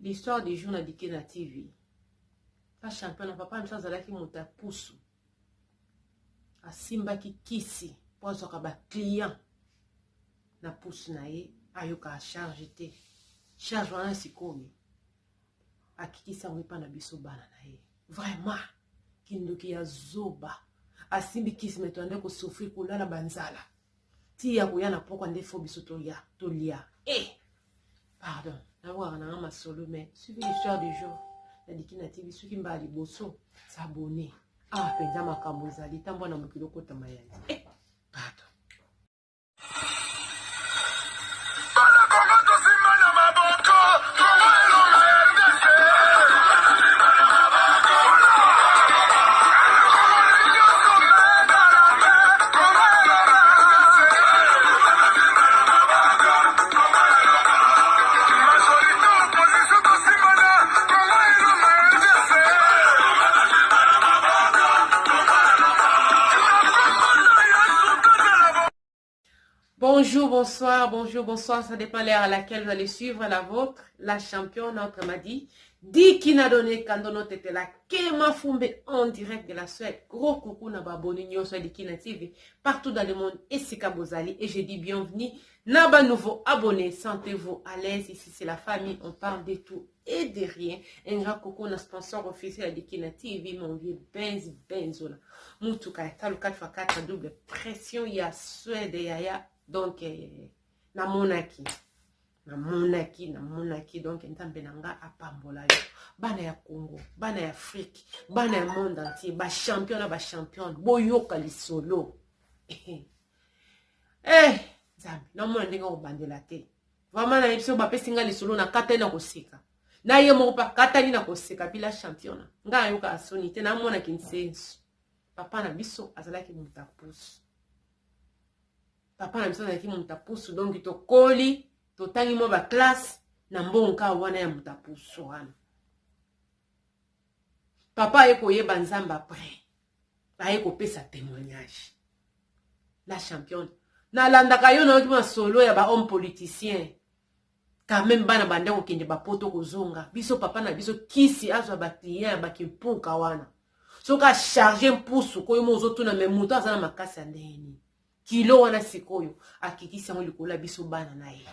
L'histoire du jour na Dikena TV. Pa champion na papa biso azalaki moto ya pusu. Asimbaki kisi mpo azwaka ba client na pusu na ye ayokaka charge te. Charge wana sikoyo akikisi yango epai na biso bana na ye. Vraiment kindoki ya zoba. Asimbi kisi me toande kosouffrir kolala banzala. Ti ya koya na pokwa nde fo biso toya tolia. Eh! Pardon, nabwaka nanga masolo mais suivi l'histoire du jour na Dikina TV soki mbala liboso s'abonner. Ah, mpenza makambo ezali tambwa na mokili okota mayanzi. Eh, pardon. Bana Congo tosimba na maboko, Congo elonga RDC. Bonjour, bonsoir, bonjour, bonsoir. Ça dépend l'heure à laquelle vous allez suivre la vôtre, la championne, autrement dit. Dikina donné Kandono Tetela, Kema Fumbe en direct de la Suède. Gros coucou na baboni nyonso ya Dikina TV partout dans le monde esika bozali et je dis bienvenue na ba nouveau abonné. Sentez-vous à l'aise ici c'est la famille, on parle de tout et de rien. Un grand coucou na sponsor officiel ya Dikina TV, mon vieux Benz Benzola. Mutuka ya talo 4x4 double pression ya Suède yaya donc eh, namonaki namonaki namonaki donc nzambe na nga apambola yo bana ya congo bana ya afrique bana ya monde entier bachampion na bachampionne boyoka lisolo eh nzambe namona ndenge akobandela te vraiment nayebi soki bapesi nga lisolo nakatani na koseka na ye moko mpe akatani na koseka bila championa ngai nayokaka soni te namonaki nsensu papa na biso azalaki moto ya pusu papa na biso azalaki moto ya pusu donc tokoli totangi mwa baklasse na mbongo kaka wana ya moto ya pusu wana papa aye koyeba nzambe après aye kopesa témoignage la championne nalandaka yo nayoki masolo ya bahomme politicien quand même bana banda kokende bapoto kozonga biso papa na biso kisi azwa baclient ya bakimpuka wana soki acharge mpusu koyo mo ozotuna me moto aza na makasi ya ndenge nini kilo wana sikoyo akikisi yango likolo ya biso bana na ye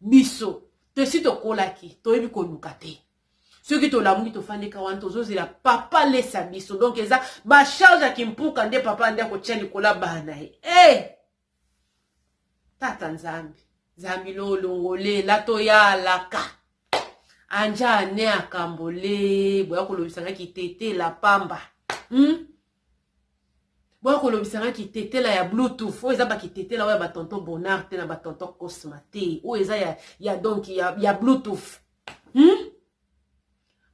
biso tosi tokolaki toyebi koluka te soki tolamuki tofandika wana tozozela papa lesa biso donc eza bacharge ya kimpuka nde papa nde akotya likolo ya bana na ye hey! Eh! Tata Nzambe, Nzambe lolongole latoyalaka anja ane akambole boya kolobisa nga kitetela pamba hmm? boya kolobisa nga kitetela ya bluetooth oyo eza bakitetela oyo ya batonton bonard te na batonton cosma te oyo eza ya, ya donc ya, ya bluetooth hmm?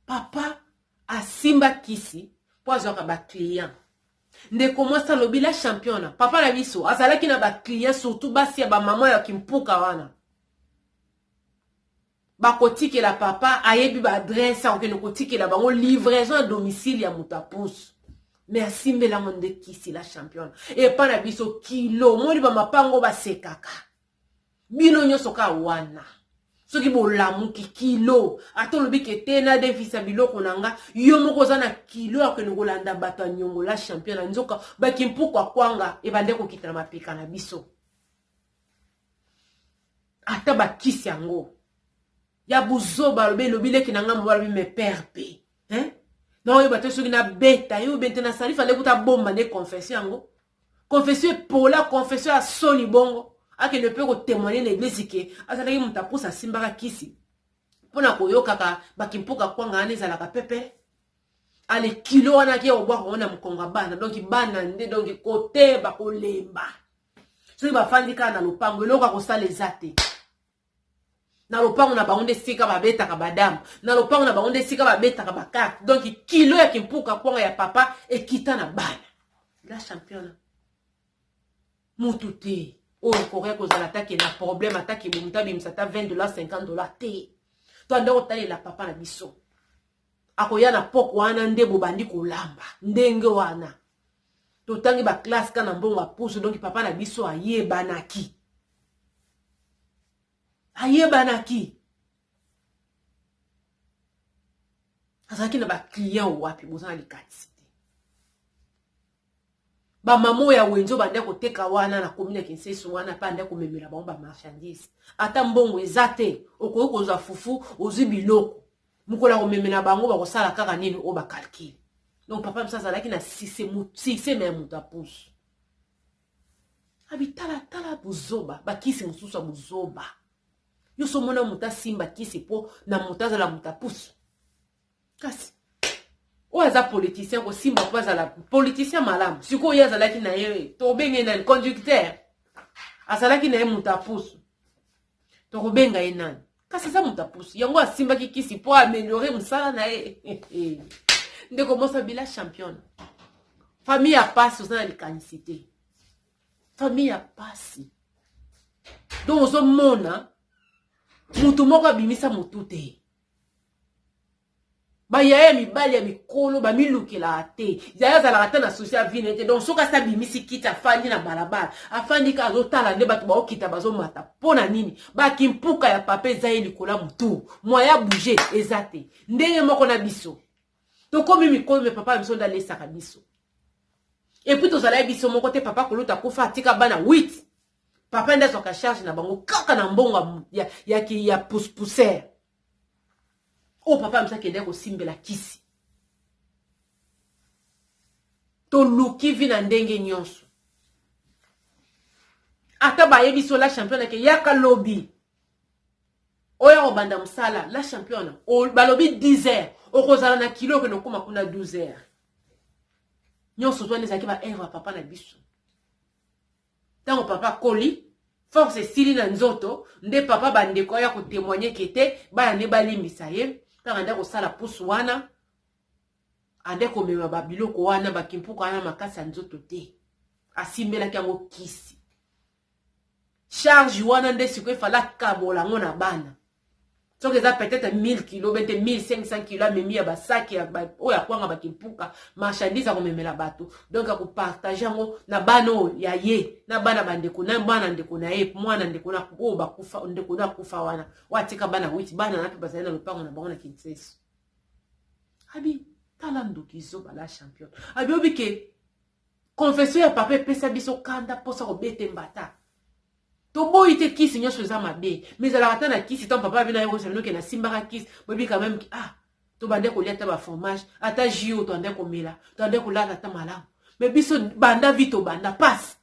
papa asimba kisi mpo azwaka baclient Ndeko mwasi alobi la championa papa na biso azalaki na ba client surtout basi ya ba mama ya kimpuka wana bakotikela papa ayebi ba adresse akokende kotikela bango livraison ya domicile ya moto apusu me asimbela yango nde kisi la championa epa na biso kilo omoni bamapango basekaka bino nyonso kaka wana soki bolamuki kilo ata olobi ke te nadefisa biloko na nga yo moko oza na kilo ya kokende kolanda bato ya niongo la champion na nzoka bakimpuku akwanga ebande kokita na mapeka na biso ata bakisi yango ya buzoba alobi elobi leki na nga mobali alobi me père pe hein naoyeba te soki nabeta ye obe te nasali fale kuta bomba nde confession yango confession epola confession ya soni bongo akende mpe kotemoigne na eglise ke azalaki moto apusa asimbaka kisi mpo na koyokaka bakimpoka kwanga wana ezalaka pepele ale kilo wana ake kobwaka ngo na mokongo ya bana donk bana nde donk kote bakolemba soki bafandi kaka na lopango eloko ya kosala eza te na lopango na bango nde esika babetaka badame na lopango na bango nde esika babetaka bakarte donc kilo ya kimpuka kwanga ya papa ekita na bana la championa mutu te oyo okoki kozala atake na problème atake bomutu abimisa ata 20 dollar 50 dollar te to anda kotalela papa na biso akoya na poko wana nde bobandi kolamba ndenge wana totangi baklasse ka na mbongo ya pusu donc papa na biso ayebanaki ayebanaki. Azalaki na baclient wapi? Boza na likanisi te. Bamama oyo ya wenze oyo banda koteka wana na commune ya Kinseso wana, mpe anda komemela bango bamarchandise, ata mbongo eza te, okoki kozwa fufu, ozwi biloko, mokolo ya komemela bango bakosala kaka nini oyo bacalcule. Donc papa biso azalaki na succès, me ya moto apusu abi tala tala buzoba, bakisi mosusu ya buzoba. Yo so omona moto asimba kisi mpo na moto azala moto apusu, kasi oyo aza politicien kosimba mpo azala politicien malamu. Sikoyo ye azalaki na ye, tobenge nani? Conducteur azalaki na ye moto apusu, tokobenga ye nani? Kasi aza moto apusu, yango asimbaki kisi mpo améliorer mosala na ye. Ndeko Mosabila championne, famille ya pasi, oza na likanisi te, famille ya pasi. Donc ozomona motu moko abimisa motu te. Bayaya ya mibali ya mikolo bamilukelaka te. Yaya azalaka ata na souci ya vie te. Donc soki asi abimisi kiti, afandi na balabala, afandi kaka, azotala nde bato baokita bazomata. Mpo na nini? Bakimpuka ya papa eza ye likolo ya motu, moyen bouge eza te. Ndenge moko na biso tokomi mikolo, me papa ya biso nde alesaka biso. Et puis tozalaki biso moko te. Papa koluta akufa, atika bana 8. Papa nde azwaka charge na bango kaka na mbongo ya pousse-pousseur oyo papa biso akende kosimbela kisi. Toluki vie na ndenge nyonso. Ata bayebi so la championne ake yaka lobi oyo akobanda mosala, la championne, balobi 10 heures okozala na kilo, okende okóma kuna 12 heures. Nyonso to wana ezalaki baœuvre ya papa na biso. Ntango papa akoli, force esili na nzoto, nde papa bandeko aya kotémoigner ke te, bana nde balimbisa ye. Kaka nde akosala pusu wana, ande komema babiloko wana, bakimpuka wana, makasi ya nzoto te, asimbelaki yango kisi. Charge wana nde sikoyo efala akabola yango na bana. Soki eza peut-être 1000 kilo bete 1500 kilo amemi ya basaki oyo akwanga, bakimpuka, marchandise akomemela bato, donc akopartager yango na bana oyo ya ye, na bana bandeko, na bana ndeko na ye, mwana ndeko na oyo bakufa, ndeko na akufa wana oyo atika bana 8. Bana na mpe bazali na lopango na bango na Kinseso. Abi tala ndoki zoba, la championne. Abi obi ke confession ya papa epesa biso kanda, mposa kobete mbata. Toboyi te kisi nyonso eza mabe, mais ezalaka ata na kisi. Ntango papa bino ayekosa bino ke nasimbaka kisi, boyebi quand même, ah, tobande kolia ata bafromage, ata jus oyo tobande komela, tobande kolala ata malamu. Mais biso banda vie tobanda pasi,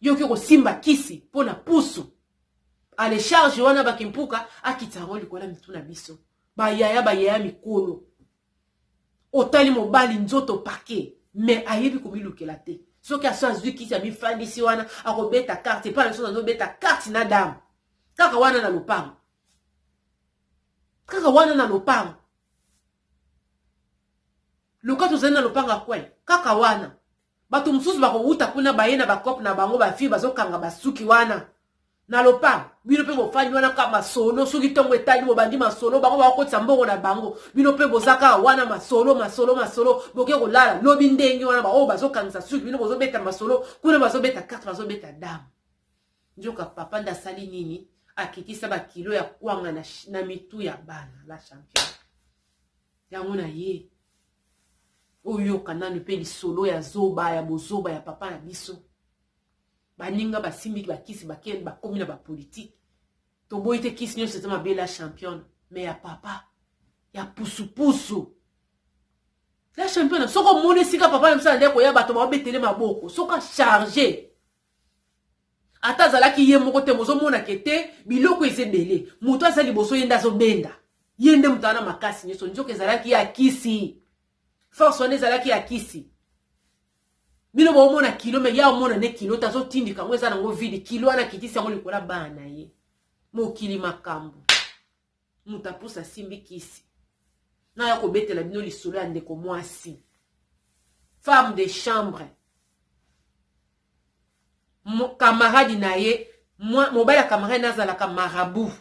yoki kosimba kisi mpo na pusu ale charge wana, bakimpuka akita yango likolo ya mitu na biso. Bayaya, bayaya mikolo, otali mobali nzoto pake, mais ayebi komilukela te. Soki aso azwi kisi, amifandisi wana, akobeta carte epai na biso, azobeta carte na dame kaka wana na lopango, kaka wana na lopango. Luka tozali na lopango ya coin kaka wana, bato mosusu bakowuta kuna, baye na bakope na bango, bafille bazokanga basuki wana na lopango. Bino mpe bofandi wana kaka masolo. Soki ntongo etali, bobandi masolo, bango bakokotisa mbongo na bango, bino mpe boza kaka wana masolo, masolo, masolo. Boke kolala lobi ndenge wana, baoyo bazokangisa suki, bino bozobeta masolo kuna, bazobeta carte, bazobeta dame. Nzoka papa nde asali nini? Akitisa bakilo ya kwanga na mitu ya bana. La champion, yango na ye oyoka nanu mpe lisolo ya zoba, ya bozoba ya papa na biso. Baninga basimbi bakisi, bakende, bakomi na bapolitike. Toboyi te kisi nyonso eza mabe, la championne, mais ya papa ya pusupusu, la championne, soki omoni esika papa na biso ande koya, bato baobetele maboko. Soki acharge, ata azalaki ye moko te, mozomonake te, biloko eza ebele, moto aza liboso, ye nde azobenda, ye nde moto aza na makasi nyonso. Nzoka ezalaki ya kisi, force wana ezalaki ya kisi. Bino baomona kilo, me ya omona nde kilo te, azotindika yango, eza nango vide. Kilo wana akitisi yango likolo ya bana na ye. Mokili makambo. Moto apusa asimbi kisi. Naya kobetela bino lisolo ya ndeko mwasi, femme de chambre, camarade na ye, mobali ya camarade nazalaka marabout.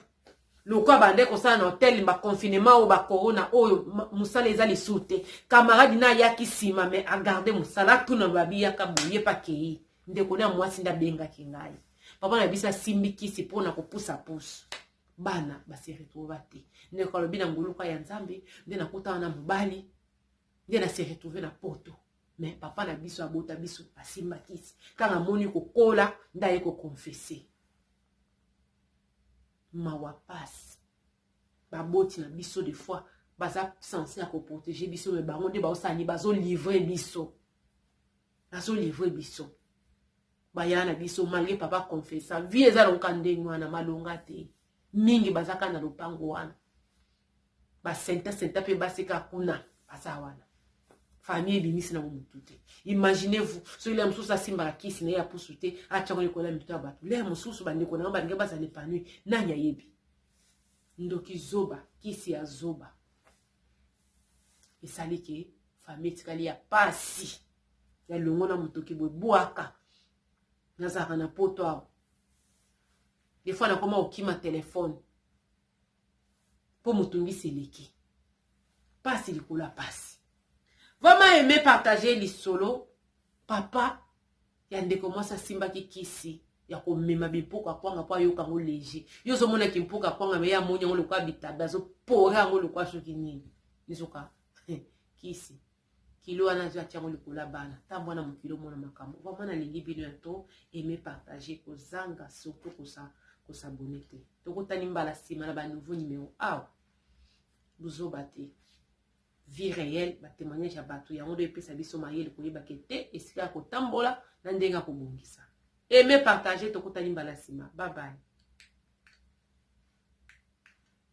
Lokola bande kosala na hotel, baconfinement oyo, bacorona oyo, mosala eza lisusu te. Camarade na ayaki nsima, me agarde mosala. Atuna babi yaka boye mpe akei. Ndeko na ya mwasi nde abengaki ngai: papa na biso asimbi kisi mpona kopusa pusu. Bana ba se retrouva te. Ndeko alobi na ngoluka ya Nzambe nde nakutana na mobali nde na se retrouve na poto. Mais papa na biso abota biso asimba kisi. Ntango amoni kokola nde aye koconfesse. Mawa pasi. Baboti na biso des fois baza sense ya koprotege biso, me bango nde baosala nini? Bazolivre biso, bazolivre biso baya na biso malgré papa confessa. Vie eza lokoka ndenge wana, malonga te. Mingi baza kaka na lopango wana, basenta senta mpe baseka kuna, baza wana, famille ebimisi nango motu te. Imaginez vous soki lere mosusu asimbaka kisi na ye ya pusu te, atyango likolo ya mito ya bato, lere mosusu bandeko na yango balingi bazala epanui, nani ayebi? Ndoki zoba, kisi ya zoba esali ke famille etikali ya pasi ya longo na motoki boye bwaka. Nazalaka na poto awa, des fois nakoma kokima telefone mpo motungisi eleki, pasi likolo ya pasi. Vraiment, aime, partage lisolo. Papa ya ndeko mwasi asimbaki kisi ya komema bimpuka kwanga mpo ayoka yango léger. Yo ozomona kimpuka kwanga, me ye amoni yango lokola bitabe, azopora yango lokola soki nini. Nzoka kisi kilo wana azwi, atia yango likolo ya bana. Ntango wana mokili omona makambo. Vraiment, nalingi bino ya to aime, partage, kozanga surtout kos'abonner te. Tokotani mbala nsima na banouveau numéro awa. Buzoba te, vie réelle, batémoignage ya bato, yango nde epesa biso mayele koyebaka te esika ya kotambola na ndenge ya kobongisa. Aime, partage, tokutani mbala nsima. Bye bye.